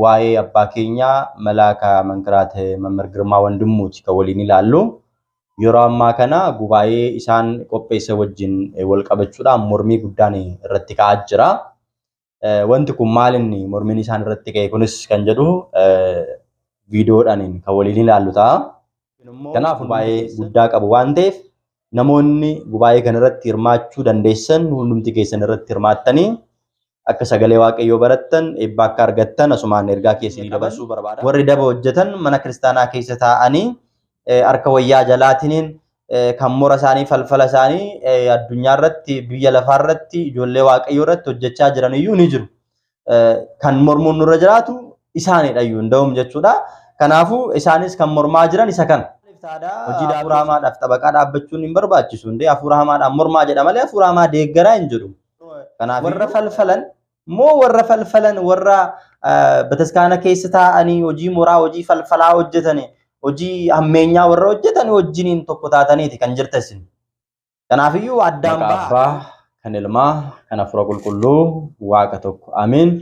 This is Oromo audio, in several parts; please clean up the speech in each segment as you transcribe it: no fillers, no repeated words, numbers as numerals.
waa'ee abbaa keenyaa Malaaka Mankiraat Mammar Girmaa Wandimmuuti kan waliin ilaallu. Yeroo ammaa kana gubaa'ee isaan qopheessa wajjin wal qabachuudhaan mormii guddaan irratti ka'aa jira. Wanti kun maal inni mormiin isaan irratti ka'e kunis kan jedhu viidiyoodhaan kan waliin ilaallu ta'a. Kanaaf gubaa'ee guddaa qabu waan ta'eef namoonni gubaa'ee kanarratti hirmaachuu dandeessan hundumti keessan irratti hirmaattanii akka sagalee Waaqayyoo barattan eebba akka argattan asumaan ergaa keessanii dabarsuu barbaada. Warri daba hojjetan mana kiristaanaa keessa taa'anii harka wayyaa jalaatiniin kan mora isaanii falfala isaanii addunyaa irratti biyya lafaa irratti ijoollee Waaqayyoo irratti hojjechaa jiran iyyuu ni jiru. Kan mormuun nurra jiraatu isaanidha iyyuu hunda'uum jechuudha. Kanaafuu isaanis kan mormaa jiran isa kana. Hojii hafuura hamaadhaaf xabaqaa dhaabbachuun hin barbaachisu. Hundee hafuura hamaadhaan mormaa jedha malee hafuura hamaa deeggaraa hin jedhu. Kanaaf warra falfalan moo warra falfalan warra bataskaana keessa taa'anii hojii moraa hojii falfalaa hojjetan hojii hammeenyaa warra hojjetan wajjiniin tokko taataniiti kan jirtan isin. Kanaafiyyuu addaan Maqaa ba'a. Abbaa, kan Ilmaa, kan Hafuura Qulqulluu, Waaqa tokko. Ameen.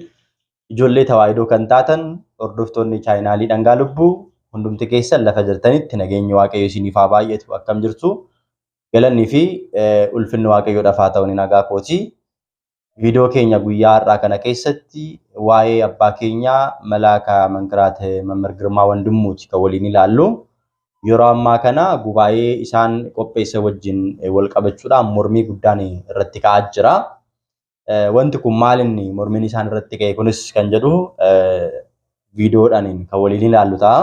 Ijoollee Tawaahidoo kan taatan hordoftoonni chaayinaalii Dhangaa Lubbuu hundumti keessan lafa jirtanitti nageenyi Waaqayyo isiniif haa baay'atu. Akkam jirtu? Galannii fi ulfinni Waaqayyoodhaaf haa ta'u ni nagaa kooti. Viidiyoo keenya guyyaa har'aa kana keessatti waa'ee abbaa keenyaa Malaaka Mankiraat Mammar Girmaa Wandimmuuti kan waliin ilaallu. Yeroo ammaa kana gubaa'ee isaan qopheessa wajjin wal qabachuudhaan mormii guddaan irratti ka'aa jira. Wanti kun maal inni mormiin isaan irratti ka'e kunis kan jedhu viidiyoodhaan kan waliin ilaallu ta'a.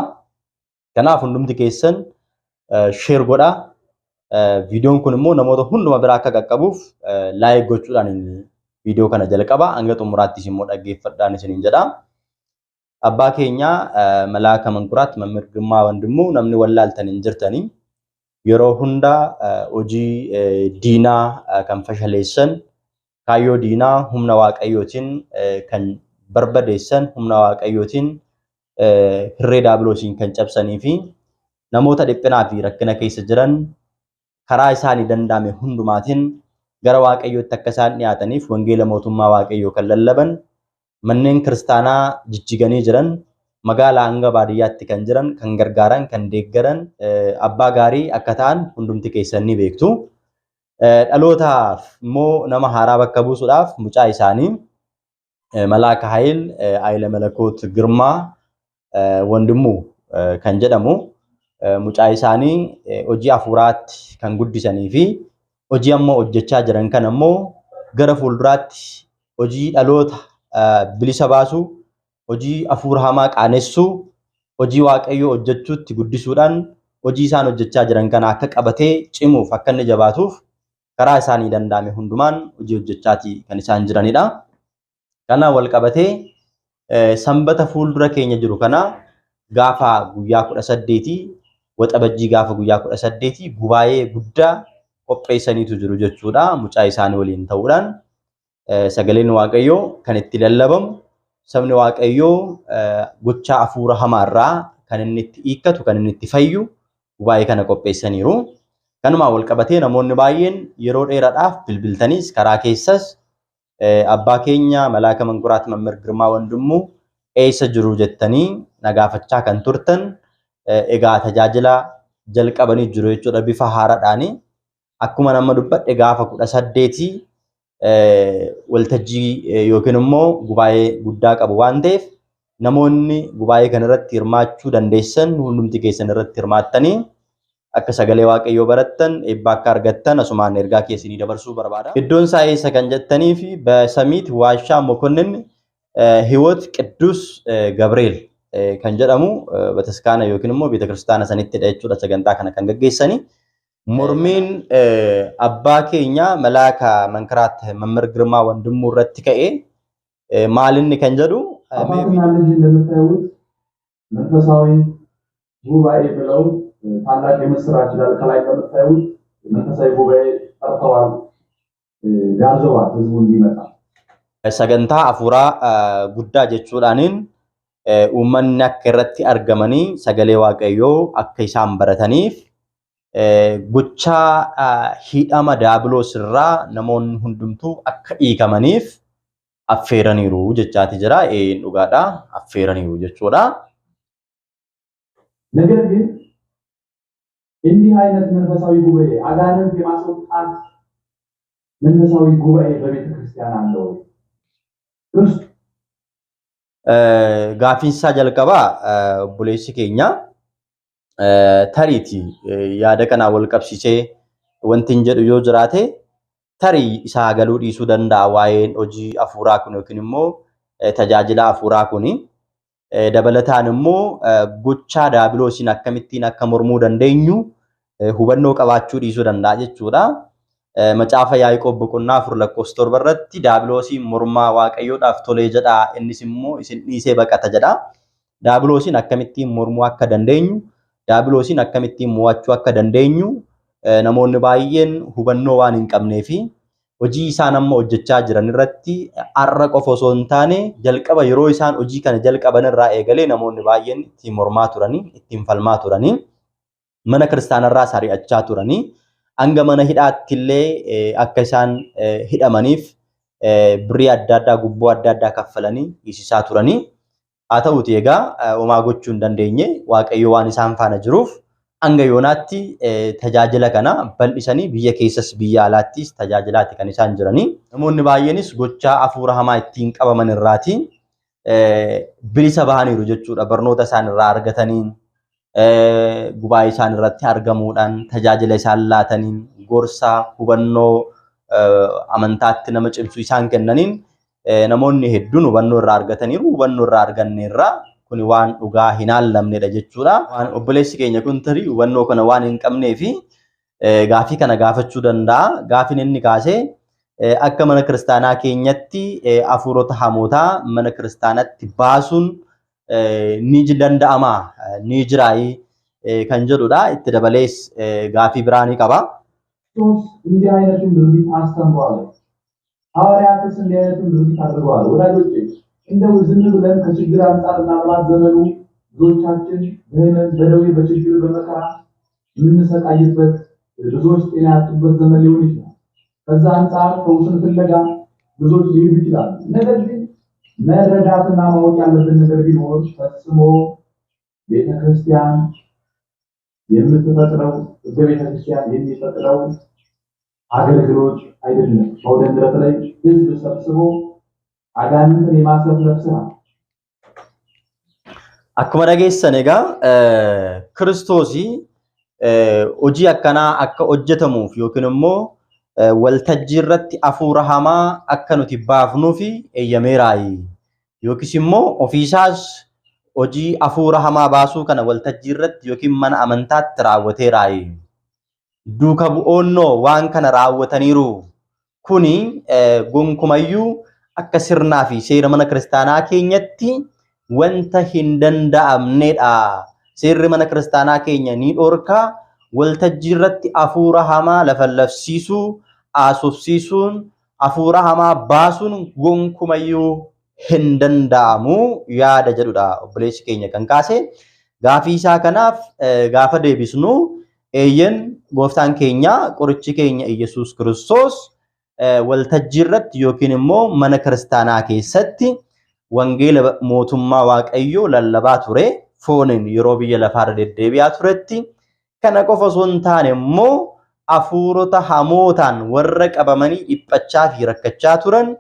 Kanaaf hundumti keessan share godhaa. Viidiyoon kun immoo namoota hunduma bira akka qaqqabuuf like gochuudhaan viidiyoo kana jalqaba hanga xumuraattis immoo dhaggeeffadhaan isiniin jedha. Abbaa keenya Malaaka Mankuraat Mammir Girmaa Wandimuu namni wallaaltan hin jirtanii yeroo hunda hojii diinaa kan fashaleessan kaayyoo diinaa humna Waaqayyootiin kan barbadeessan humna Waaqayyootiin hirree daabiloosiin kan cabsanii fi namoota dhiphinaa fi rakkina keessa jiran karaa isaanii danda'ame hundumaatiin gara Waaqayyootti akka isaan dhiyaataniif wangeela mootummaa Waaqayyoo kan lallaban manneen kiristaanaa jijjiganii jiran magaalaa hanga baadiyyaatti kan jiran kan gargaaran kan deeggaran abbaa gaarii akka ta'an hundumti keessan ni beektu. Dhalootaaf immoo nama haaraa bakka buusuudhaaf mucaa isaanii Malaaka Hayil Hayila Malakoot Girmaa Wandimuu kan jedhamu mucaa isaanii hojii hafuuraatti kan guddisanii fi hojii amma hojjechaa jiran kan ammoo gara fuulduraatti hojii dhaloota bilisa baasuu, hojii hafuura hamaa qaanessuu, hojii Waaqayyoo hojjechuutti guddisuudhaan hojii isaan hojjechaa jiran kana akka qabatee cimuuf akka inni jabaatuuf karaa isaanii danda'ame hundumaan hojii hojjechaati kan isaan jiranidha. Kana wal qabatee sanbata fuuldura keenya jiru kana gaafa guyyaa 18 waxabajjii gaafa guyyaa 18 gubaa'ee guddaa qopheessaniitu jiru jechuudha. Mucaa isaanii waliin ta'uudhaan sagaleen Waaqayyoo kan itti lallabamu sabni Waaqayyoo gochaa hafuura hamaarraa kan inni itti hiikkatu kan inni itti fayyu gubaa'ee kana qopheessaniiru. Kanumaan wal qabatee namoonni baay'een yeroo dheeraadhaaf bilbiltaniis karaa keessas abbaa keenya Malaaka Mankuraat Mammir Girmaa Wandimuu eessa jiru jettanii na gaafachaa kan turtan egaa tajaajila jalqabanii jiru jechuudha bifa haaraadhaani. Akkuma nama dubbadhe gaafa 18 waltajjii yookiin immoo gubaa'ee guddaa qabu waan ta'eef namoonni gubaa'ee kanarratti hirmaachuu dandeessan hundumti keessan irratti hirmaattanii akka sagalee Waaqayyoo barattan eebba akka argattan asumaan ergaa keessanii dabarsuu barbaada. Iddoon isaa eessa kan jettanii fi Basamiit Waashaa Mokonnin Hiwoot Qidduus Gabriel kan jedhamu bataskaana yookiin immoo beeta kiristaana sanittidha jechuudha sagantaa kana kan gaggeessani. Mormiin abbaa keenya Malaaka Mankiraat Mammir Girmaa Wandimuu irratti ka'e maalinni kan jedhu አባትና ልጅ እንደምታዩት መንፈሳዊ ጉባኤ ብለው ታላቅ የምስራች ይላል። ከላይ እንደምታዩት መንፈሳዊ ጉባኤ ጠርተዋል፣ ጋብዘዋል ህዝቡ እንዲመጣ። Sagantaa hafuuraa guddaa jechuudhaaniin uummanni akka irratti argamanii sagalee Waaqayyoo akka isaan barataniif gochaa hidhama daabiloos irraa namoonni hundumtuu akka hiikamaniif Affeeraniiru jechaati jira. Een dhugaadha. Affeeraniiru jechuudha. ነገር ግን እንዲህ አይነት መንፈሳዊ ጉባኤ አጋንንት የማስወጣት መንፈሳዊ ጉባኤ በቤተ ክርስቲያን አለ ወይ? ክርስቶስ Gaaffiinsaa jalqabaa obboleessi keenya tariiti yaada kanaa wal qabsiisee wanti hin jedhu yoo jiraate tarii isaa galuu dhiisuu danda'a waa'een hojii hafuuraa kun yookiin immoo tajaajila hafuuraa kuni. Dabalataan immoo gochaa daabiloosiin akkamittiin akka mormuu dandeenyu hubannoo qabaachuu dhiisuu danda'a jechuudha. Macaafa Yaaqoob boqonnaa 4 lakkoofsa 7 irratti daabiloosiin mormaa Waaqayyoodhaaf tolee jedhaa innis immoo isin dhiisee baqata jedha. Daabiloosiin akkamittiin mormuu akka dandeenyu, daabiloosiin akkamittiin mo'achuu akka dandeenyu namoonni baay'een hubannoo waan hin qabnee fi hojii isaan amma hojjechaa jiran irratti har'a qofa osoo hin taane jalqaba yeroo isaan hojii kana jalqaban irraa eegalee namoonni baay'een ittiin mormaa turanii, ittiin falmaa turanii, mana kiristaanarraas ari'achaa turanii, hanga mana hidhaatti illee akka isaan hidhamaniif birrii adda addaa, gubboo adda addaa kaffalanii hiisisaa turanii. Haa ta'uuti egaa homaa gochuu hin dandeenye Waaqayyo waan isaan faana jiruuf hanga yoonaatti tajaajila kana bal'isanii biyya keessas biyya alaattis tajaajilaatti kan isaan jiranii. Namoonni baay'eenis gochaa hafuura hamaa ittiin qabaman irraatii bilisa bahaniiru jechuudha. Barnoota isaan irraa argataniin, gubaa'ee isaan irratti argamuudhaan, tajaajila isaan laataniin, gorsa hubannoo amantaatti nama cimsu isaan kennaniin namoonni hedduun hubannoo irraa argataniiru. Hubannoo irraa arganneerra kuni waan dhugaa hin haallamnedha jechuudha. Waan obboleessi keenya kun tarii hubannoo kana waan hin qabnee fi gaafii kana gaafachuu danda'a. Gaafiin inni kaasee akka mana kiristaanaa keenyatti hafuurota hamootaa mana kiristaanatti baasuun ni danda'ama, ni jiraayi kan jedhudha. Itti dabalees gaafii biraa ni qaba. እንዲህ አይነቱን ድርጊት አስተምሯል። ሐዋርያትስ እንዲህ አይነቱን ድርጊት አድርገዋል። ወዳጆቼ እንደው ዝም ብለን ከችግር አንጻር ምናልባት ዘመኑ ብዙዎቻችን በህመም በደዌ በችግር በመከራ የምንሰቃይበት ብዙዎች ጤና ያጡበት ዘመን ሊሆን ይችላል። ከዛ አንጻር ፈውስን ፍለጋ ብዙዎች ሊሄዱ ይችላሉ። ነገር ግን መረዳትና ማወቅ ያለብን ነገር ቢኖር ፈጽሞ ቤተክርስቲያን የምትፈጥረው ሕገ ቤተክርስቲያን የሚፈጥረው አገልግሎት አይደለም። በአውደ ምሕረት ላይ ህዝብ ሰብስቦ አጋንንትን የማስለፍለፍ ስራ Akkuma dhageessan egaa Kiristoosii hojii akkanaa akka hojjetamuuf yookiin immoo waltajjii irratti hafuura hamaa akka nuti baafnuuf eeyyameeraayi. Yookiis immoo ofiisaas hojii hafuura hamaa baasuu kana waltajjii irratti yookiin mana amantaatti raawwateeraayi. Duuka bu'oonnoo waan kana raawwataniiru. Kuni gonkumayyuu akka sirnaa fi seera mana kiristaanaa keenyatti wanta hin danda'amnedha. Seerri mana kiristaanaa keenya ni dhorka. Waltajjii irratti hafuura hamaa lafallafsiisuu, haasofsiisuun, hafuura hamaa baasuun gonkumayyuu hin danda'amu yaada jedhudha obboleessi keenya kan kaase. Gaafii isaa kanaaf gaafa deebisnu eeyyen gooftaan keenya qorichi keenya Iyyasuus Kiristoos waltajjii irratti yookiin immoo mana kiristaanaa keessatti wangeela mootummaa Waaqayyoo lallabaa ture fooniin yeroo biyya lafaarra deddeebi'aa turetti. Kana qofa osoo hin taane immoo hafuurota hamootaan warra qabamanii dhiphachaa fi rakkachaa turan,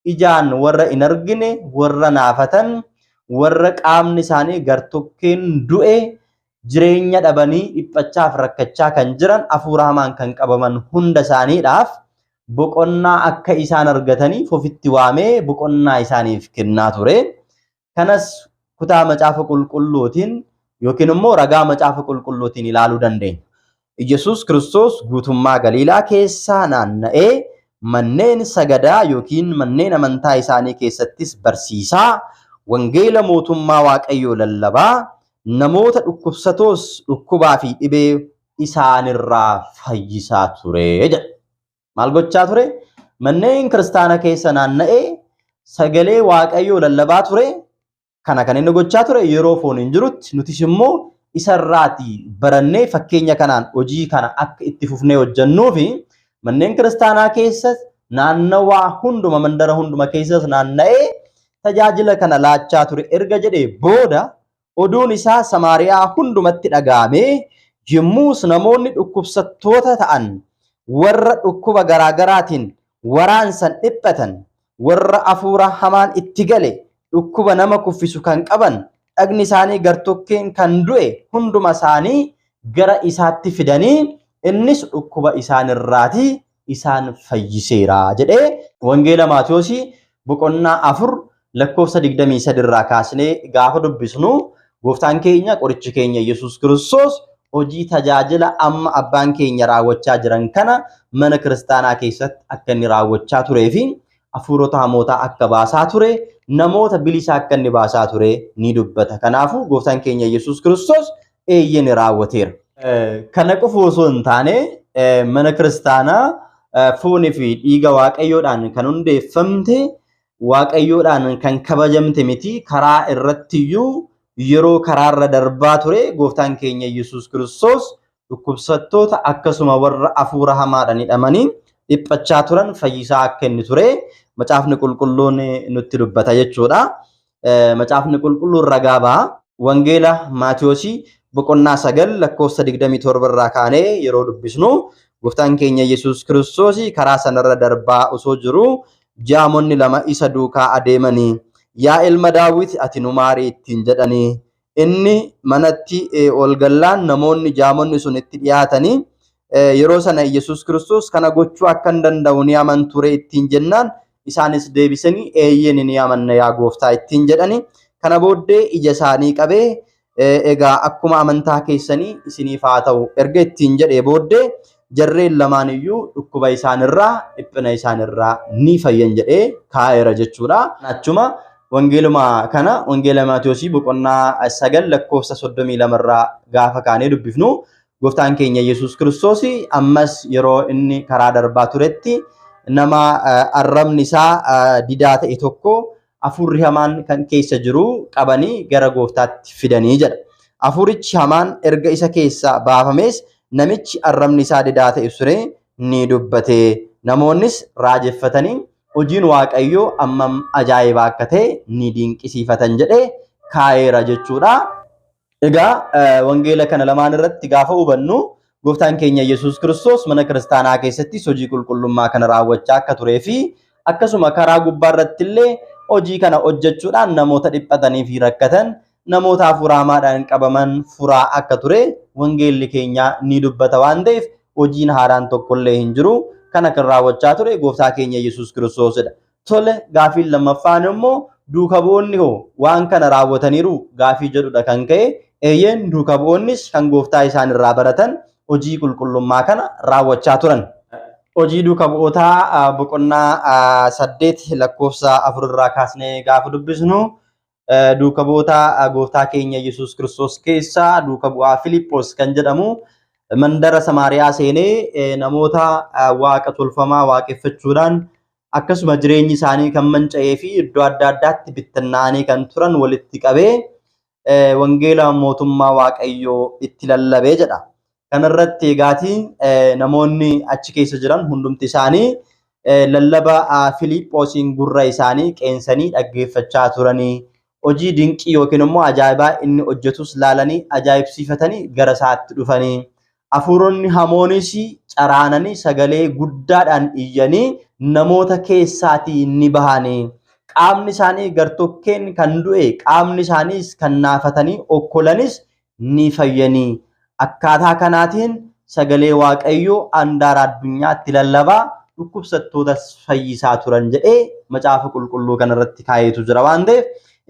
ijaan warra hin argine, warra naafatan, warra qaamni isaanii gartokkeen du'e, jireenya dhabanii dhiphachaa fi rakkachaa kan jiran hafuura hamaan kan qabaman hunda isaaniidhaaf boqonnaa akka isaan argataniif ofitti waamee boqonnaa isaaniif kennaa ture. Kanas kutaa macaafa qulqulluutiin yookiin immoo ragaa macaafa qulqulluutiin ilaaluu dandeenya. Iyyasuus Kiristoos guutummaa Galiilaa keessaa naanna'ee manneen sagadaa yookiin manneen amantaa isaanii keessattis barsiisaa, wangeela mootummaa Waaqayyoo lallabaa, namoota dhukkubsatoos dhukkubaa fi dhibee isaanirraa fayyisaa ture jedha. Maal gochaa ture? Manneen kiristaana keessa naanna'ee sagalee Waaqayyoo lallabaa ture. Kana kan inni gochaa ture yeroo foon hin jirutti nutis immoo isarraati barannee fakkeenya kanaan hojii kana akka itti fufnee hojjennuu fi manneen kiristaanaa keessa Naannawaa hunduma mandara hunduma keessas naanna'ee tajaajila kana laachaa ture erga jedhee booda oduun isaa Samaariyaa hundumatti dhaga'amee yommus namoonni dhukkubsattoota ta'an warra dhukkuba garaagaraatiin waraansan dhiphatan warra hafuura hamaan itti gale dhukkuba nama kuffisu kan qaban dhagni isaanii gartokkeen kan du'e hunduma isaanii gara isaatti fidanii innis dhukkuba isaanirraatii isaan fayyiseera jedhee Wangeela Maatiyoosii boqonnaa 4 lakkoofsa 23 irraa kaasnee gaafa dubbisnu gooftaan keenya qorichi keenya Yesuus Kiristoos hojii tajaajila amma abbaan keenya raawwachaa jiran kana mana kiristaanaa keessatti akka inni raawwachaa turee fi hafuurota hamootaa akka baasaa ture namoota bilisa akka inni baasaa ture ni dubbata. Kanaafuu gooftaan keenya Yesuus Kiristoos eeyyee ni raawwateera. Kana qofa osoo hin taane mana kiristaanaa foonii fi dhiiga Waaqayyoodhaan kan hundeeffamte Waaqayyoodhaan kan kabajamte miti karaa irrattiyyuu yeroo karaarra darbaa ture gooftaan keenya Yesuus Kiristoos dhukkubsattoota akkasuma warra hafuura hamaadhaan hidhamanii dhiphachaa turan fayyisaa akka inni ture macaafni qulqulluun nutti dubbata jechuudha. Macaafni qulqulluun ragaa ba'a. Wangeela Maatiyoosii boqonnaa 9 lakkoofsa 27 irraa kaanee yeroo dubbisnu gooftaan keenya Yesuus Kiristoos karaa sanarra darbaa osoo jiru jaamonni lama isa duukaa adeemanii yaa ilma Daawit ati nu maari ittiin jedhanii inni manatti ol gallaan namoonni jaamonni sun itti dhiyaatanii yeroo sana Yesuus Kiristoos kana gochuu akka hin danda'u ni amantu ree ittiin jennaan isaanis deebisanii eeyyeen ni amanna yaa gooftaa ittiin jedhani. Kana booddee ija isaanii qabee egaa akkuma amantaa keessanii isiniif haa ta'u erga ittiin jedhee booddee jarreen lamaan iyyuu dhukkuba isaanirraa dhiphina isaanirraa ni fayyan jedhee kaa'eera jechuudha. Achuma wangeeluma kana wangeela Maatiyoosii boqonnaa 9 lakkoofsa 32 irraa gaafa kaanee dubbifnu gooftaan keenya Yesuus Kiristoos ammas yeroo inni karaa darbaa turetti nama arrabni isaa didaa ta'e tokko hafuurri hamaan kan keessa jiru qabanii gara gooftaatti fidanii jedha. Hafuurichi hamaan erga isa keessaa baafames namichi arrabni isaa didaa ta'e sune ni dubbate. Namoonnis raajeffatanii hojiin Waaqayyoo ammam ajaa'ibaa akka ta'e ni dinqisiifatan jedhee kaa'eera jechuudha. Egaa wangeela kana lamaan irratti gaafa hubannu gooftaan keenya Yesuus Kiristoos mana kiristaanaa keessattis hojii qulqullummaa kana raawwachaa akka turee fi akkasuma karaa gubbaa irratti illee hojii kana hojjechuudhaan namoota dhiphatanii fi rakkatan namoota hafuura hamaadhaan qabaman furaa akka ture wangeelli keenya ni dubbata waan ta'eef hojiin haaraan tokkollee hin jiru. Kana kan raawwachaa ture gooftaa keenya Yesuus Kiristoosidha. Tole gaafiin lammaffaan immoo duuka bu'oonni hoo waan kana raawwataniiru gaafii jedhudha kan ka'e. Eeyyeen duuka bu'oonnis kan gooftaa isaan irraa baratan hojii qulqullummaa kana raawwachaa turan. Hojii duuka bu'ootaa boqonnaa 8 lakkoofsa 4 irraa kaasnee gaafa dubbisnu duuka bu'oota gooftaa keenya Yesuus Kiristoos keessaa duuka bu'aa Filiiphoos kan jedhamu mandara Samaariyaa seenee namoota waaqa tolfamaa waaqeffachuudhaan akkasuma jireenyi isaanii kan manca'ee fi iddoo adda addaatti bittinnaa'anii kan turan walitti qabee wangeela mootummaa Waaqayyoo itti lallabee jedha. Kanarratti egaatii namoonni achi keessa jiran hundumti isaanii lallaba Filiiphoosiin gurra isaanii qeensanii dhaggeeffachaa turanii hojii dinqii yookiin immoo ajaa'ibaa inni hojjetus laalanii ajaa'ibsiifatanii gara isaatti dhufanii hafuuronni hamoonis caraananii sagalee guddaadhaan iyyanii namoota keessaatii ni bahanii. Qaamni isaanii gartokkeen kan du'e qaamni isaaniis kan naafatanii okkolanis ni fayyanii. Akkaataa kanaatiin sagalee Waaqayyoo andaara addunyaatti lallabaa dhukkubsattootas fayyisaa turan jedhee macaafa qulqulluu kanarratti kaa'eetu jira waan ta'eef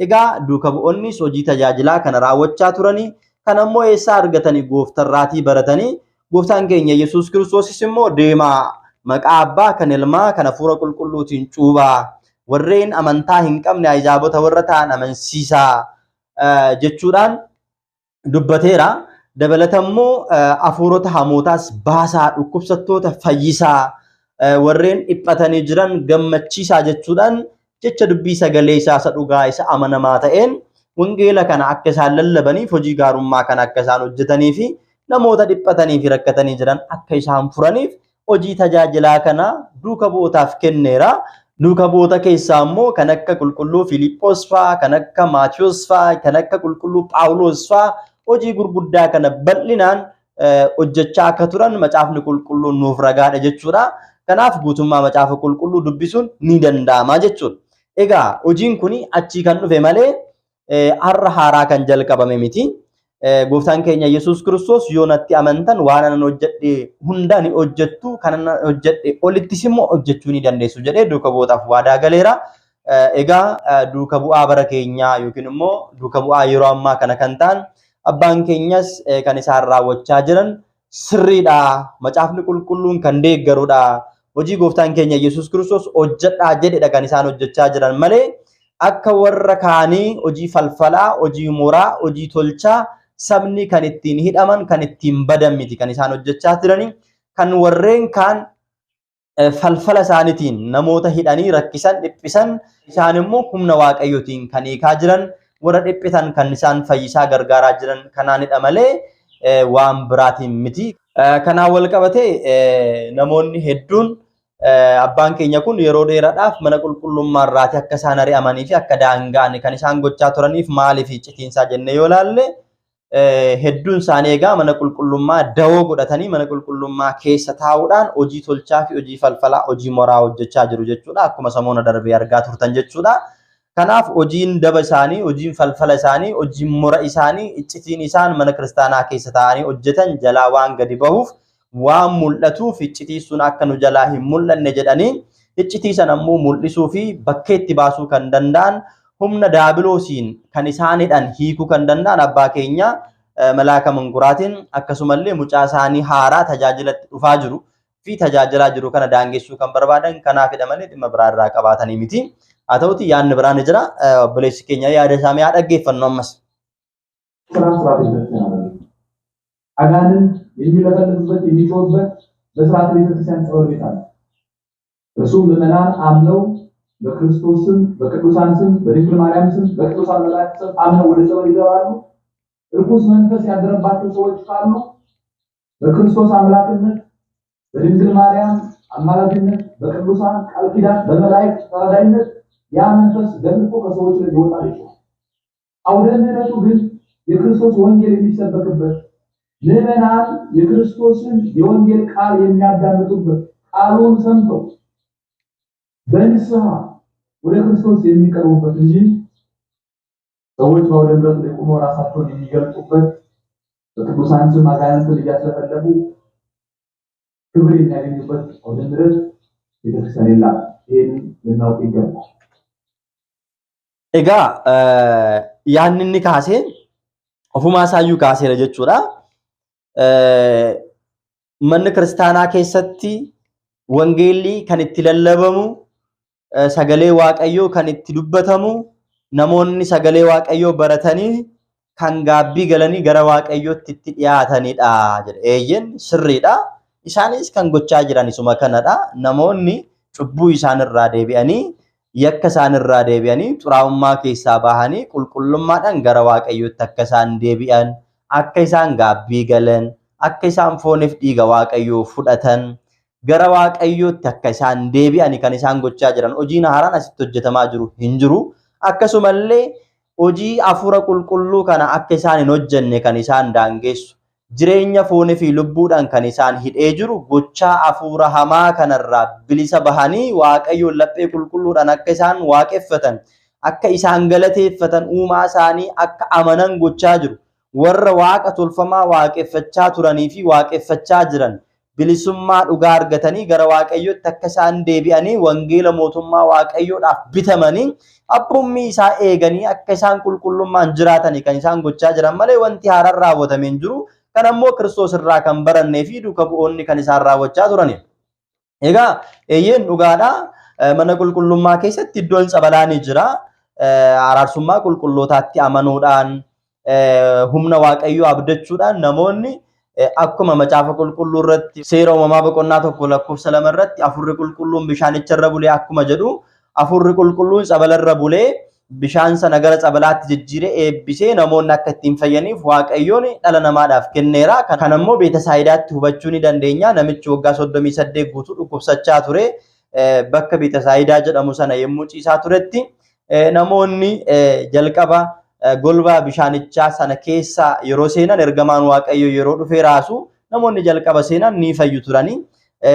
egaa duuka bu'oonnis hojii tajaajilaa kana raawwachaa turanii kan ammoo eessaa argatanii gooftarraatii baratanii gooftaan keenya Yesuus Kiristoosis immoo deemaa maqaa abbaa kan ilmaa kan hafuura qulqulluutiin cuubaa warreen amantaa hin qabne ahizaabota warra ta'an amansiisaa jechuudhaan dubbateera. Dabalata immoo hafuurota hamootaas baasaa, dhukkubsattoota fayyisaa, warreen dhiphatanii jiran gammachiisaa jechuudhaan jecha dubbii sagalee isaa isa dhugaa isa amanamaa ta'een wangeela kana akka isaan lallabaniif hojii gaarummaa kana akka isaan hojjetanii fi namoota dhiphatanii fi rakkatanii jiran akka isaan furaniif hojii tajaajilaa kana duuka bu'ootaaf kenneera. Duuka bu'oota keessaa immoo kan akka qulqulluu Filiiphoos fa'aa, kan akka Maatiyos fa'aa, kan akka qulqulluu Phaawulos fa'aa hojii gurguddaa kana bal'inaan hojjechaa akka turan macaafni qulqulluun nuuf ragaadha jechuudha. Kanaaf guutummaa macaafa qulqulluu dubbisuun ni danda'ama jechuudha. Egaa hojiin kun achii kan dhufe malee har'a haaraa kan jalqabame miti. Gooftaan keenya Yesuus Kiristoos yoo natti amantan waan anan hojjedhe hunda ni hojjettu, kan anan hojjedhe olittis immoo hojjechuu ni dandeessu jedhee duuka bu'ootaaf waadaa galeera. Egaa duuka bu'aa bara keenyaa yookiin immoo duuka bu'aa yeroo ammaa kana kan ta'an abbaan keenyas kan isaan raawwachaa jiran sirriidha. Macaafni qulqulluun kan deeggarudha. Hojii gooftaan keenya Yesuus Kiristoos hojjedhaa jedhedha kan isaan hojjechaa jiran malee akka warra kaanii hojii falfalaa, hojii moraa, hojii tolchaa sabni kan ittiin hidhaman, kan ittiin badan miti kan isaan hojjechaa jirani. Kan warreen kaan falfala isaaniitiin namoota hidhanii rakkisan, dhiphisan, isaan immoo humna Waaqayyootiin kan hiikaa jiran, warra dhiphitan kan isaan fayyisaa gargaaraa jiran kanaanidha malee waan biraatiin miti. Kanaan wal qabatee namoonni hedduun abbaan keenya kun yeroo dheeraadhaaf mana qulqullummaa irraatii akka isaan ari'amanii fi akka daanga'an kan isaan gochaa turaniif maaliif iccitiinsaa jennee yoo ilaalle, hedduun isaanii egaa mana qulqullummaa dawoo godhatanii mana qulqullummaa keessa taa'uudhaan hojii tolchaa fi hojii falfalaa, hojii moraa hojjechaa jiru jechuudha. Akkuma samoona darbee argaa turtan jechuudha. Kanaaf hojiin daba isaanii, hojiin falfala isaanii, hojiin mora isaanii, iccitiin isaan mana kiristaanaa keessa taa'anii hojjetan jalaa waan gadi bahuuf, waan mul'atuuf, iccitii sun akka nu jalaa hin mul'anne jedhanii iccitii sana immoo mul'isuu fi bakkeetti baasuu kan danda'an, humna daabiloosiin kan isaan hidhan hiikuu kan danda'an abbaa keenya Malaaka Mankuraatiin akkasumallee mucaa isaanii haaraa tajaajilatti dhufaa jiru fi tajaajilaa jiru kana daangessuu kan barbaadan kanaafidha malee dhimma biraa irraa qabaatanii miti. Haa ta'uti yaadni biraa ni jira. Obboleessi keenya yaada isaa mee haa dhaggeeffannu ammas. ስራ ስርዓተ ቤተክርስቲያን አይደለም። አጋንንት የሚለፈልፍበት የሚጮህበት በስርዓተ ቤተክርስቲያን ጸበል ቤት አለ። እርሱም ምዕመናን አምነው በክርስቶስ ስም፣ በቅዱሳን ስም፣ በድንግል ማርያም ስም፣ በቅዱሳን መላእክት ስም አምነው ወደ ጸበል ይገባሉ። እርኩስ መንፈስ ያደረባቸው ሰዎች ካሉ በክርስቶስ አምላክነት፣ በድንግል ማርያም አማላጅነት፣ በቅዱሳን ቃል ኪዳን፣ በመላእክት ተራዳኢነት ያ መንፈስ ገንፎ ከሰዎች ላይ ይወጣል ይችላል። አውደ ምሕረቱ ግን የክርስቶስ ወንጌል የሚሰበክበት፣ ምዕመናን የክርስቶስን የወንጌል ቃል የሚያዳምጡበት፣ ቃሉን ሰምተው በንስሐ ወደ ክርስቶስ የሚቀርቡበት እንጂ ሰዎች በአውደ ምሕረቱ ላይ ቆመው ራሳቸውን የሚገልጡበት፣ በቅዱሳን ስም አጋንንትን እያስለፈለፉ ክብር የሚያገኙበት አውደ ምሕረት ቤተክርስቲያን የላትም። ይህንን ልናውቅ ይገባል። Egaa yaadni inni kaasee ofumaa isaayyuu kaaseera jechuudha. Manni kiristaanaa keessatti wangeelli kan itti lallabamu, sagalee Waaqayyoo kan itti dubbatamu, namoonni sagalee Waaqayyoo baratanii kan gaabbii galanii gara Waaqayyootti itti dhiyaatanidha jedha. Eeyyeen, sirriidha. Isaanis kan gochaa jiran isuma kanadha. Namoonni cubbuu isaanirraa deebi'anii, yakka isaanirraa deebi'anii, xuraa'ummaa keessaa bahanii qulqullummaadhaan gara Waaqayyootti akka isaan deebi'an, akka isaan gaabbii galan, akka isaan fooniif dhiiga Waaqayyoo fudhatan, gara Waaqayyootti akka isaan deebi'an kan isaan gochaa jiran. Hojiin haaraan asitti hojjetamaa jiru hin jiru. Akkasumallee hojii hafuura qulqulluu kana akka isaan hin hojjenne kan isaan daangessu, jireenya foonii fi lubbuudhaan kan isaan hidhee jiru gochaa hafuura hamaa kanarraa bilisa bahanii Waaqayyoon laphee qulqulluudhaan akka isaan waaqeffatan, akka isaan galateeffatan, uumaa isaanii akka amanan gochaa jiru. Warra waaqa tolfamaa waaqeffachaa turanii fi waaqeffachaa jiran bilisummaa dhugaa argatanii gara Waaqayyootti akka isaan deebi'anii wangeela mootummaa Waaqayyoodhaaf bitamanii abboommii isaa eeganii akka isaan qulqullummaan jiraatanii kan isaan gochaa jiran malee wanti haaraan raawwatamee hin jiru. Kan ammoo Kiristoos irraa kan barannee fi duuka bu'oonni kan isaan raawwachaa turanidha. Egaa eeyyeen, dhugaadha. Mana qulqullummaa keessatti iddoon tsabalaa ni jira. Araarsummaa qulqullootaatti amanuudhaan, humna Waaqayyoo abdachuudhaan namoonni akkuma macaafa qulqulluu irratti seera uumamaa boqonnaa 1 lakkoofsa 2 irratti "Hafuurri qulqulluun bishaanicha irra bulee" akkuma jedhu, hafuurri qulqulluun tsabala irra bulee Bishaan sana gara tsabalaatti jijjiiree eebbisee namoonni akka ittiin fayyaniif Waaqayyoon dhala namaadhaaf kenneera. Kan ammoo Beetasaayidaatti hubachuu ni dandeenya. Namichi waggaa 38 guutuu dhukkubsachaa ture. Bakka Beetasaayidaa jedhamu sana yommuu ciisaa turetti namoonni jalqaba golbaa bishaanichaa sana keessa yeroo seenan, ergamaan Waaqayyoo yeroo dhufee raasu, namoonni jalqaba seenan ni fayyu turanii.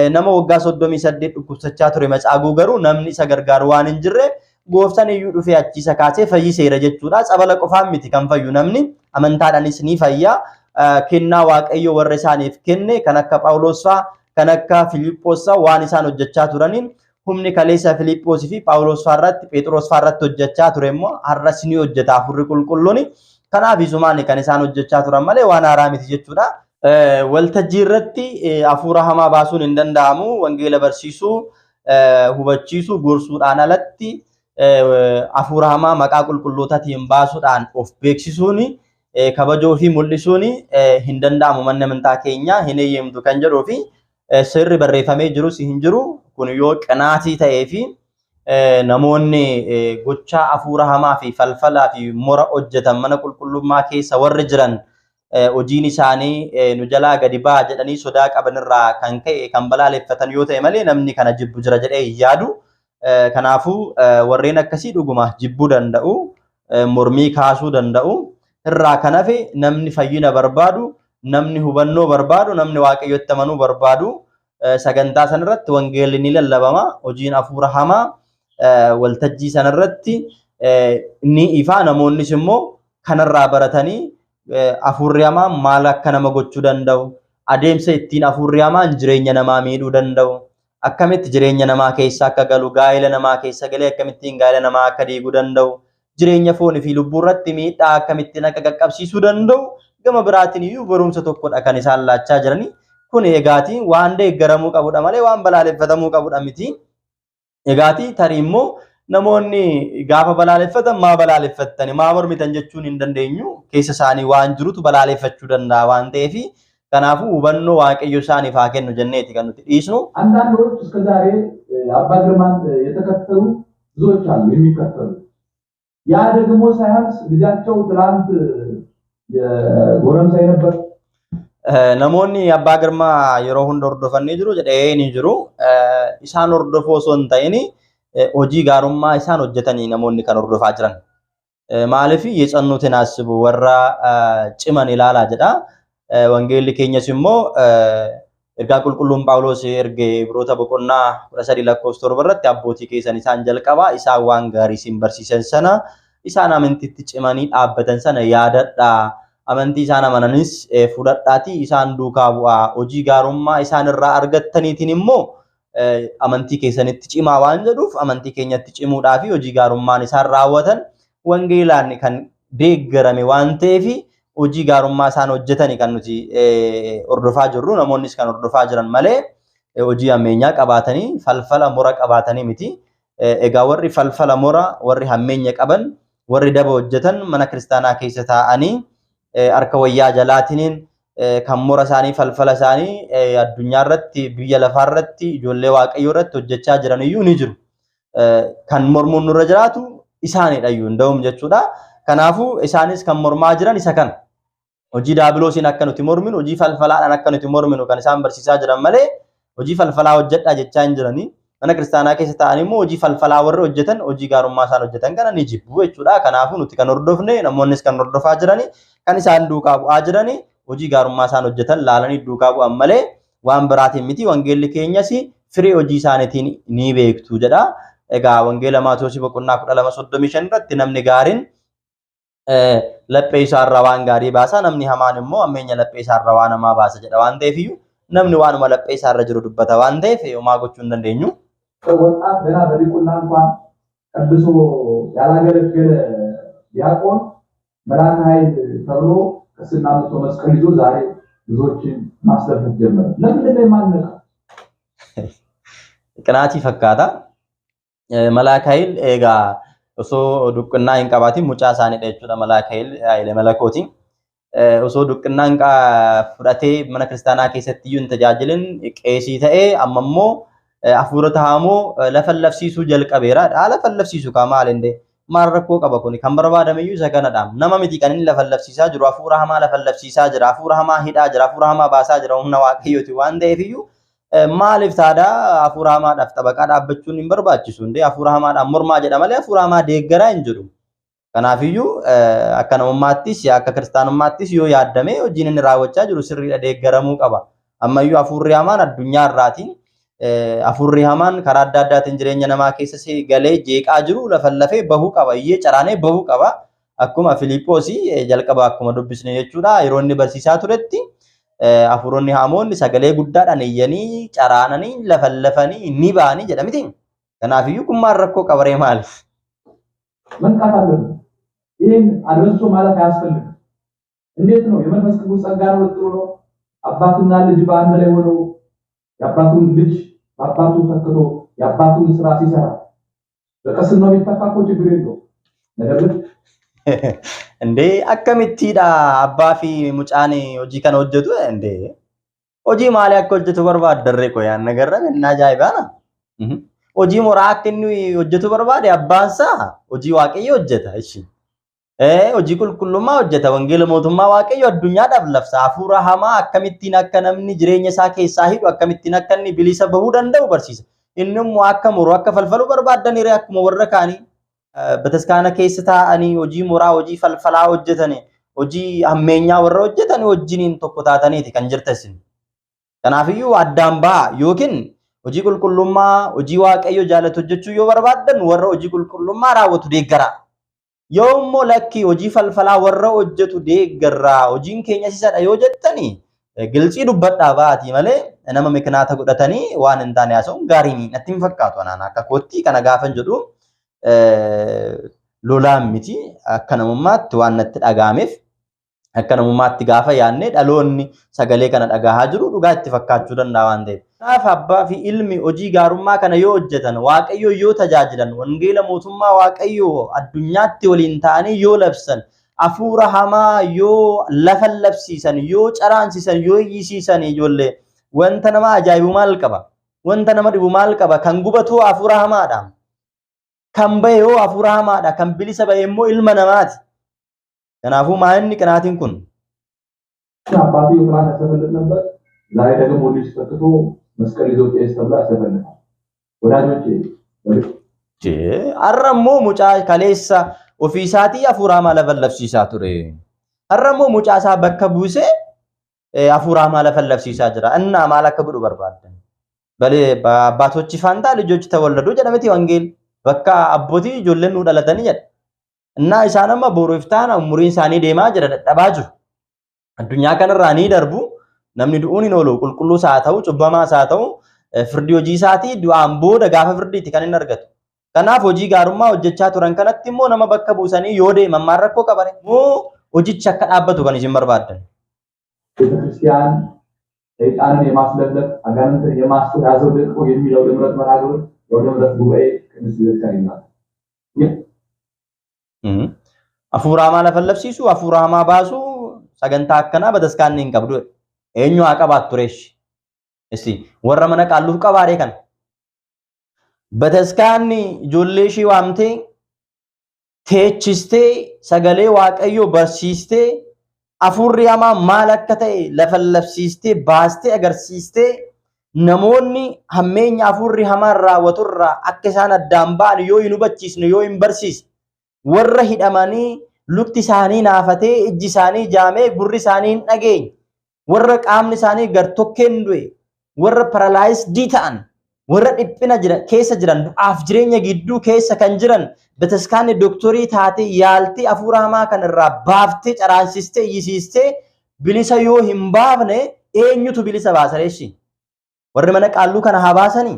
Nama waggaa 38 dhukkubsachaa ture Macaaguu garuu namni isa gargaaru waan hin jirre, gooftaan iyyuu dhufee achi isa kaasee fayyiseera jechuudha. Tsabala qofaan miti kan fayyu, namni amantaadhaanis ni fayya. Kennaa Waaqayyo warra isaaniif kenne kan akka Phaawulos fa'aa, kan akka Filiiphoos fa'aa, waan isaan hojjechaa turaniin humni kaleessa Filiiphoosii fi Phaawulos fa'aa irratti, Phexros fa'aa irratti hojjechaa ture immoo har'as ni hojjeta Hafuurri Qulqulluun. Kanaaf isumaan kan isaan hojjechaa turan malee waan haaraa miti jechuudha. Waltajjii irratti hafuura hamaa baasuun hin danda'amu. Wangeela barsiisuu, hubachiisuu, gorsuudhaan alatti hafuura hamaa maqaa qulqullootaatiin baasuudhaan of beeksisuun, kabajoo fi mul'isuun hin danda'amu. Manni amantaa keenya hin eeyyamtu kan jedhuu fi sirri barreeffamee jirus hin jiru. Kun yoo qinaatii ta'ee fi namoonni gochaa hafuura hamaa fi falfalaa fi mora hojjetan mana qulqullummaa keessa warri jiran hojiin isaanii nu jalaa gadi ba'a jedhanii sodaa qabanirraa kan ka'e kan balaaleffatan yoo ta'e malee namni kana jibbu jira jedhee hin yaadu. Kanaafuu warreen akkasii dhuguma jibbuu danda'u, mormii kaasuu danda'u. Irraa kan hafe namni fayyina barbaadu, namni hubannoo barbaadu, namni Waaqayyotti amanuu barbaadu, sagantaa sanarratti wangeelli ni lallabama. Hojiin hafuura hamaa waltajjii sanarratti ni ifa. Namoonnis immoo kanarraa baratanii hafuurri hamaan maal akka nama gochuu danda'u, adeemsa ittiin hafuurri hamaan jireenya namaa miidhuu danda'u, akkamitti jireenya namaa keessa akka galu, gaa'ela namaa keessa galee akkamittiin gaa'ela namaa akka diiguu danda'u, jireenya foonii fi lubbuu irratti miidhaa akkamittiin akka qaqqabsiisuu danda'u, gama biraatiin iyyuu barumsa tokkodha kan isaan laachaa jiranii. Kun egaatii waan deeggaramuu qabudha malee waan balaaleffatamuu qabudha miti. Egaatii tarii immoo namoonni gaafa balaaleffatan maa balaaleffattani, maa mormitan jechuun hin dandeenyu. Keessa isaanii waan jirutu balaaleffachuu danda'a waan ta'eef, kanaafuu hubannoo Waaqayyo isaaniif haa kennu jenneeti kan nuti dhiisnu. አንዳንዶች እስከ ዛሬ አባ ግርማን የተከተሉ ብዙዎች አሉ የሚከተሉ። ያ ደግሞ ሳያንስ ልጃቸው ትላንት የጎረምሳ የነበር Namoonni Abbaa Girmaa yeroo hunda hordofan ni jiru jedhee, ni jiru. Isaan hordofoo osoo hin ta'in hojii gaarummaa isaan hojjetanii namoonni kan hordofaa jiran. Maaliif የጸኑትን አስቡ, warra ciman ilaalaa jedha. Wangeelli keenyas immoo ergaa qulqulluun Phaawulos erge Ibroota boqonnaa 13 lakkoofsa 7 irratti, abbootii keessan isaan jalqabaa, isaan waan gaarii isin barsiisan sana, isaan amantiitti cimanii dhaabbatan sana yaadadhaa. Amantii isaan amananis fudhadhaatii isaan duukaa bu'aa. Hojii gaarummaa isaan irraa argattaniitiin immoo amantii keessanitti cimaa waan jedhuuf, amantii keenyatti cimuudhaa fi hojii gaarummaan isaan raawwatan wangeelaan kan deeggarame waan ta'eef, hojii gaarummaa isaan hojjetani kan nuti hordofaa jirru, namoonnis kan hordofaa jiran malee hojii hammeenyaa qabaatanii, falfala mora qabaatanii miti. Egaa warri falfala mora, warri hammeenya qaban, warri daba hojjetan mana kiristaanaa keessa taa'anii harka wayyaa jalaatiin kan mora isaanii, falfala isaanii addunyaa irratti, biyya lafaa irratti, ijoollee Waaqayyoo irratti hojjechaa jiran iyyuu ni jiru. Kan mormuun nurra jiraatu isaanidha iyyuu hunda'uum jechuudha. Kanaafuu isaanis kan mormaa jiran isa kana. Hojii daabiloosiin akka nuti morminu, hojii falfalaadhaan akka nuti morminu kan isaan barsiisaa jiran malee hojii falfalaa hojjedhaa jechaa hin jiranii. Mana kiristaanaa keessa taa'anii immoo hojii falfalaa warri hojjetan hojii gaarummaa isaan hojjetan kana ni jibbu jechuudha. Kanaafuu nuti kan hordofne, namoonnis kan hordofaa jirani, kan isaan duukaa bu'aa jirani, hojii gaarummaa isaan hojjetan laalanii duukaa bu'an malee waan biraatiin miti. Wangeelli keenyas firii hojii isaaniitiin ni beektu jedha. Egaa Wangeela Maatewos boqonnaa 12:35 irratti namni gaariin laphee isaarraa waan gaarii baasa, namni hamaan immoo hammeenya laphee isaarraa waan hamaa baasa jedha waan ta'eef iyyuu, namni waanuma laphee isaarra jiru dubbata waan ta'eef homaa gochuu hin dandeenyu. ወጣት ገና በዲቁና እንኳን ቀድሶ ያላገለገለ ዲያቆን መልአከ ኃይል ተብሎ ቅስና መጥቶ መስቀል ይዞ ዛሬ ብዙዎችን ማስለፈት ጀመረ። ለምንድን ነው የማንነቃው? Qinaatii fakkaata. Malaaka Hayil egaa osoo duqqinnaa hin qabaatin mucaa isaaniidha jechuudha, Malaaka Hayil Haayile Malakooti. Osoo duqqinnaa hin fudhatee mana kiristaanaa keessatti iyyuu hin tajaajilin qeesii ta'ee, amma immoo hafuurota hamoo lafa lafsiisuu jalqabeera. Lafa lafsiisu kaa maal indee Maal rakkoo qaba kuni? Kan barbaadameyyuu isa kanadha. Nama miti kan inni lafallafsiisaa jiru, hafuura hamaa lafallafsiisaa jira, hafuura hamaa hidhaa jira, hafuura hamaa baasaa jira humna Waaqayyooti waan ta'eefiyyuu maaliif taadaa hafuura hamaadhaaf xabaqaa dhaabbachuun hin barbaachisu? Indee hafuura hamaadhaan mormaa jedha malee hafuura hamaa deeggaraa hin jedhu. Kanaafiyyuu akka namummaattis akka kiristaanummaattis yoo yaaddame hojiin inni raawwachaa jiru sirriidha, deeggaramuu qaba. Ammayyuu hafuurri hamaan addunyaa irraatiin hafuurri hamaan karaa adda addaatiin jireenya namaa keessa galee jeeqaa jiru lafallafee bahuu qaba. Iyyee caraanee bahuu qaba. Akkuma Filiiphoosii jalqaba akkuma dubbisne jechuudha, yeroo inni barsiisaa turetti hafuuronni hamoonni sagalee guddaadhaan iyyanii caraananii lafallafanii ni ba'anii jedha miti. Kanaafiyyuu kun maal rakkoo qabaree maaliif? መንቃት አለብን። ይህን አድበስብሶ ማለት አያስፈልግም። እንዴት ነው? የመንፈስ ቅዱስ ጸጋ ነው ልትሉ ነው? አባትና ልጅ በአንድ ላይ ሆነው የአባቱን ልጅ በአባቱ ተክቶ የአባቱን ስራ ሲሰራ በቅስናው ቢተካ እኮ ችግር የለውም። ነገር ግን እንዴ akkamittiidha abbaa fi mucaan hojii kana hojjetu? እንዴ hojii maalii akka hojjetu barbaaddarree qoyaan nagarra inni ajaa'ibaa. Hojii moraa akka inni hojjetu barbaade abbaan isaa hojii Waaqayyo hojjeta. Ishi hojii qulqullummaa hojjeta. Wangeela mootummaa Waaqayyo addunyaadhaaf labsa. Hafuura hamaa akkamittiin akka namni jireenya isaa keessaa hidhu, akkamittiin akka inni bilisa bahuu danda'u barsiisa. Inni immoo akka moru, akka falfalu barbaaddaniire akkuma warra kaanii bataskaana keessa taa'anii hojii moraa, hojii falfalaa hojjetani, hojii hammeenyaa warra hojjetan wajjiniin tokko taataniiti kan jirtasin. Kanaafiyyuu addaan ba'a, yookiin hojii qulqullummaa, hojii Waaqayyo jaalatu hojjechuu yoo barbaaddan warra hojii qulqullummaa raawwatu deeggaraa. Yoo immoo lakki hojii falfalaa warra hojjetu deeggarraa, hojiin keenya sisadha yoo jettani gilxii dubbadhaa ba'aatii malee nama mikinaata godhatanii waan hin taane haasa'uun gaarii natti hin fakkaatu. Anaan akka kootti kana gaafan jedhu lolaan miti, akka namummaatti waan natti dhaga'ameef, akka namummaatti gaafa yaadne dhaloonni sagalee kana dhagahaa jiru dhugaa itti fakkaachuu danda'a waan ta'eef. Kanaaf abbaa fi ilmi hojii gaarummaa kana yoo hojjetan, Waaqayyo yoo tajaajilan, wangeela mootummaa Waaqayyoo addunyaatti waliin ta'anii yoo labsan, hafuura hamaa yoo lafa labsiisan, yoo caraansisan, yoo iyyisiisan, ijoollee wanta nama ajaa'ibu maal qaba? Wanta nama dhibu maal qaba? Kan gubatu hafuura hamaadha. Kan bahe yoo hafuura hamaadha. Kan bilisa bahe immoo ilma namaati. Kanaafuu maal inni qinaatiin kun? አባትየው ትናንት ያስተፈልጥ ነበር። ዛሬ ደግሞ ልጅ ተክቶ መስቀል ይዞ ቄስ ተብሎ ያስተፈልጣል። ወዳጆቼ Har'a immoo mucaa kaleessa ofiisaatii hafuura hamaa lafa labsiisaa ture. Har'a immoo mucaa isaa bakka buusee hafuura hamaa lafa labsiisaa jira. Innaa maal akka godhu barbaaddan? በአባቶች ፋንታ ልጆች ተወለዱ jedha miti wangeelli. Bakka abbootii ijoolleen nu dhalatanii jedha. Innaa isaan amma boru iftaan umuriin isaanii deemaa jira, dadhabaa jiru. Addunyaa kanarraa ni darbu. Namni du'uun hin oolu. Qulqulluus haa ta'u, cubbamaas haa ta'u, firdii hojii isaatii du'aan booda gaafa firdiitti kan inni argatu. Kanaaf hojii gaarummaa hojjechaa turan kanatti immoo nama bakka buusanii yoo deeman maal rakkoo qabare? Moo hojichi akka dhaabbatu kan isin barbaaddan? ቤተክርስቲያን ሰይጣንን የማስለለፍ አጋንንትን የማስጮህ ያዘው ደቅቆ የሚለው የምሕረት መርሃ ግብር የአውደ ምሕረት ጉባኤ ቅድስት ቤተክርስቲያን ይላል። Hafuura hamaa lafa labsiisu, hafuura hamaa baasu, sagantaa akkanaa bataskaanni hin qabdu. Eenyu haa qabaattu reeshi? Isti warra mana qaalluuf qabaaree kana. Bataskaanni ijoollee ishii waamtee teechistee sagalee Waaqayyoo barsiistee, hafuurri hamaa maal akka ta'e lafa labsiistee baastee agarsiistee, namoonni hammeenya hafuurri hamaan raawwaturraa akka isaan addaan ba'an yoo hin hubachiisne, yoo hin barsiisne, warra hidhamanii lukti isaanii naafatee, ijji isaanii jaamee, gurri isaanii hin dhageenye, warra qaamni isaanii gartokkeen du'e, warra paralyzed ta'an, warra dhiphina jiran keessa jiran, du'aaf jireenya gidduu keessa kan jiran, bataskaanni dooktorii taatee yaaltee hafuura hamaa kanarraa baaftee caraansistee iyyisiistee bilisa yoo hin baafne eenyutu bilisa baasa reeshi? Warri mana qaalluu kana haa baasanii?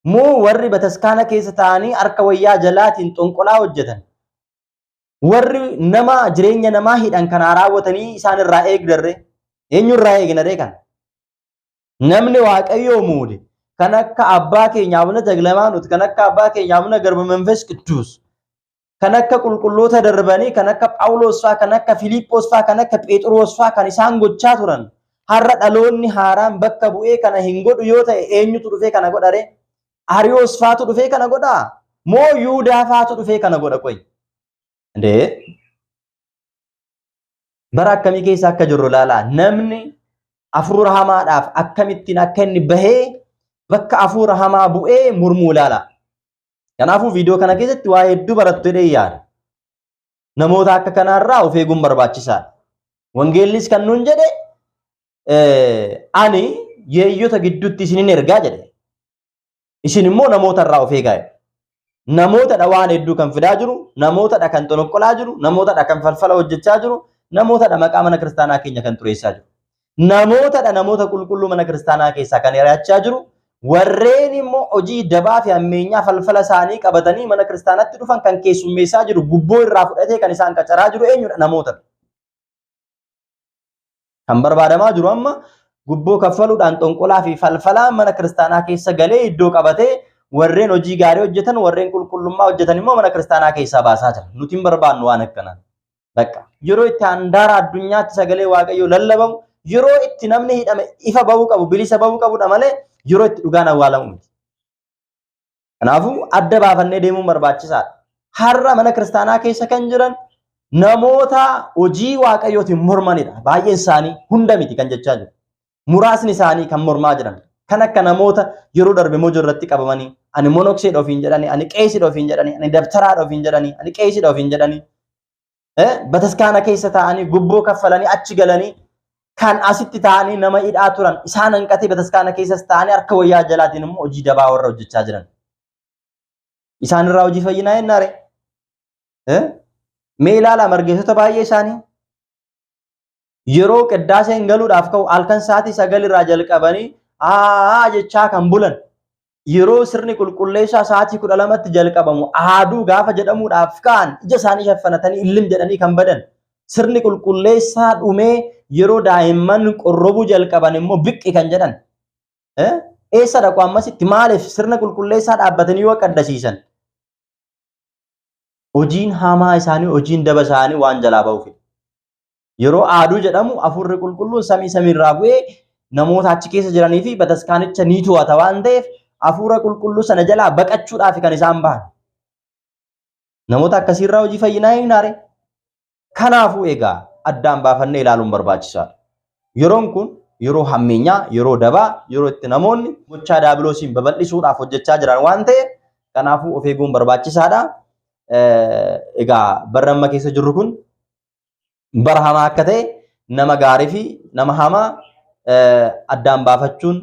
Moo warri bataskaana keessa taa'anii harka wayyaa jalaatiin xonqolaa hojjetan? Warri nama jireenya namaa hidhan kana raawwatanii isaan irraa eegdarree? Eenyu irraa eegnaree kana? Namni Waaqayyoo muude kan akka abbaa keenya Abuna Takla, kan akka abbaa keenya Abuna Garba Manfas Qidduus, kan akka qulqulloota darbanii, kan akka Phaawulos fa'aa, kan akka Filiiphoos fa'aa, kan akka Phexros fa'aa kan isaan gochaa turan, har'a dhaloonni haaraan bakka bu'ee kana hin godhu yoo ta'e eenyutu dhufee kana godharee? Ariyoos fa'aatu dhufee kana godhaa? Moo Yihudaa faatu dhufee kana godha qoy? Indee bara akkamii keessa akka jirru ilaalaa. Namni hafuura hamaadhaaf akkamittiin akka inni bahee bakka hafuura hamaa bu'ee mormuu ilaalaa. Kanaafuu viidiyoo kana keessatti waa hedduu barattu jedhee yaada. Namoota akka kanaarraa of eeguun barbaachisaadha. Wangeellis kan nuun jedhe ani yeeyyota gidduutti isinin ergaa jedhe. Isin immoo namoota irraa of eegaa jedhe. Namootadha waan hedduu kan fidaa jiru, namootadha kan xononqolaa jiru, namootadha kan falfala hojjechaa jiru, namootadha maqaa mana kiristaanaa keenya kan xureessaa jiru. Namootadha namoota qulqulluu mana kiristaanaa keessaa kan hiri'achaa jiru, warreen immoo hojii dabaa fi hammeenyaa falfala isaanii qabatanii mana kiristaanaatti dhufan kan keessummeessaa jiru, gubboo irraa fudhatee kan isaan qacaraa jiru eenyudha? Namootadha. Kan barbaadamaa jiru amma gubboo kaffaluudhaan xonqolaa fi falfalaan mana kiristaanaa keessa galee iddoo qabatee warreen hojii gaarii hojjetan, warreen qulqullummaa hojjetan immoo mana kiristaanaa keessaa baasaa jira. Nuti hin barbaannu waan akkanaa. Bakka yeroo itti handaara addunyaatti sagalee Waaqayyoo lallabamu, yeroo itti namni hidhame ifa bahuu qabu, bilisa bahuu qabudha malee yeroo itti dhugaan awwaalamu miti. Kanaafuu adda baafannee deemuun barbaachisaadha. Har'a mana kiristaanaa keessa kan jiran namoota hojii Waaqayyootiin mormanidha. Baay'een isaanii, hunda miti kan jechaa jiru. Muraasni isaanii kan mormaa jiran. Kan akka namoota yeroo darbe mojoo irratti qabamanii ani monokseedha ofiin jedhanii, ani qeesidha ofiin jedhanii, ani dabtaraadha ofiin jedhanii, ani qeesidha ofiin jedhanii, bataskaana keessa taa'anii gubboo kaffalanii achi galanii kan asitti taa'anii nama hidhaa turan isaan hanqatee bataskaana keessas taa'anii harka wayyaa jalaatiin immoo hojii dabaa warra hojjechaa jiran. Isaan irraa hojii fayyinaa jennaare. Mee ilaalaa margeessota baay'ee isaanii yeroo qiddaaseen galuudhaaf ka'u halkan sa'aatii 9 irraa jalqabanii aa jechaa kan bulan yeroo sirni qulqulleessaa sa'aatii 12tti jalqabamu aaduu gaafa jedhamuudhaaf ka'an ija isaanii shaffanatanii illim jedhanii kan badan sirni qulqulleessaa dhumee yeroo daa'imman qorrobuu jalqaban immoo biqqi kan jedhan eessa dhaqu ammasitti maaliif sirna qulqulleessaa dhaabbatanii yoo qaddasiisan hojiin hamaa isaanii hojiin daba isaanii waan jalaa ba'uuf. Yeroo aaduu jedhamu hafuurri qulqulluun samii samiirraa bu'ee namoota achi keessa jiranii fi bataskaanicha ni to'ata waan ta'eef hafuura qulqulluu sana jalaa baqachuudhaaf kan isaan bahan. Namoota akkasiirraa hojii fayyinaa eegnaare. Kanaafuu egaa addaan baafannee ilaaluun barbaachisaadha. Yeroon kun yeroo hammeenyaa, yeroo dabaa, yeroo itti namoonni gochaa daabiloosiin babal'isuudhaaf hojjechaa jiran waan ta'eef kanaafuu of eeguun barbaachisaadha. Egaa barri amma keessa jirru kun bara hamaa akka ta'e nama gaarii fi nama hamaa addaan baafachuun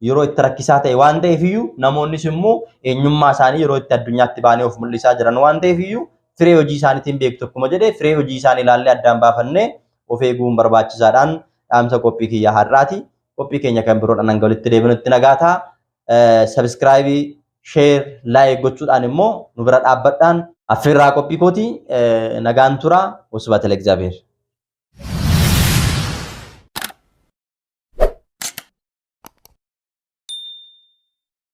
yeroo itti rakkisaa ta'e waan ta'eef iyyuu namoonnis immoo eenyummaa isaanii yeroo itti addunyaatti baanee of mul'isaa jiran waan ta'eef iyyuu firee hojii isaaniitiin beektu akkuma jedhe firee hojii isaanii ilaallee addaan baafannee of eeguun barbaachisaadhaan dhaamsa qophii kiyya har'aati. Qophii keenya kan biroodhaan hanga walitti deebinutti nagaa ta'a. Subscribe, share, like gochuudhaan immoo nu bira dhaabbadhaan affeerraa qophii kooti nagaan tura. Wasubhaat ለእግዚአብሔር.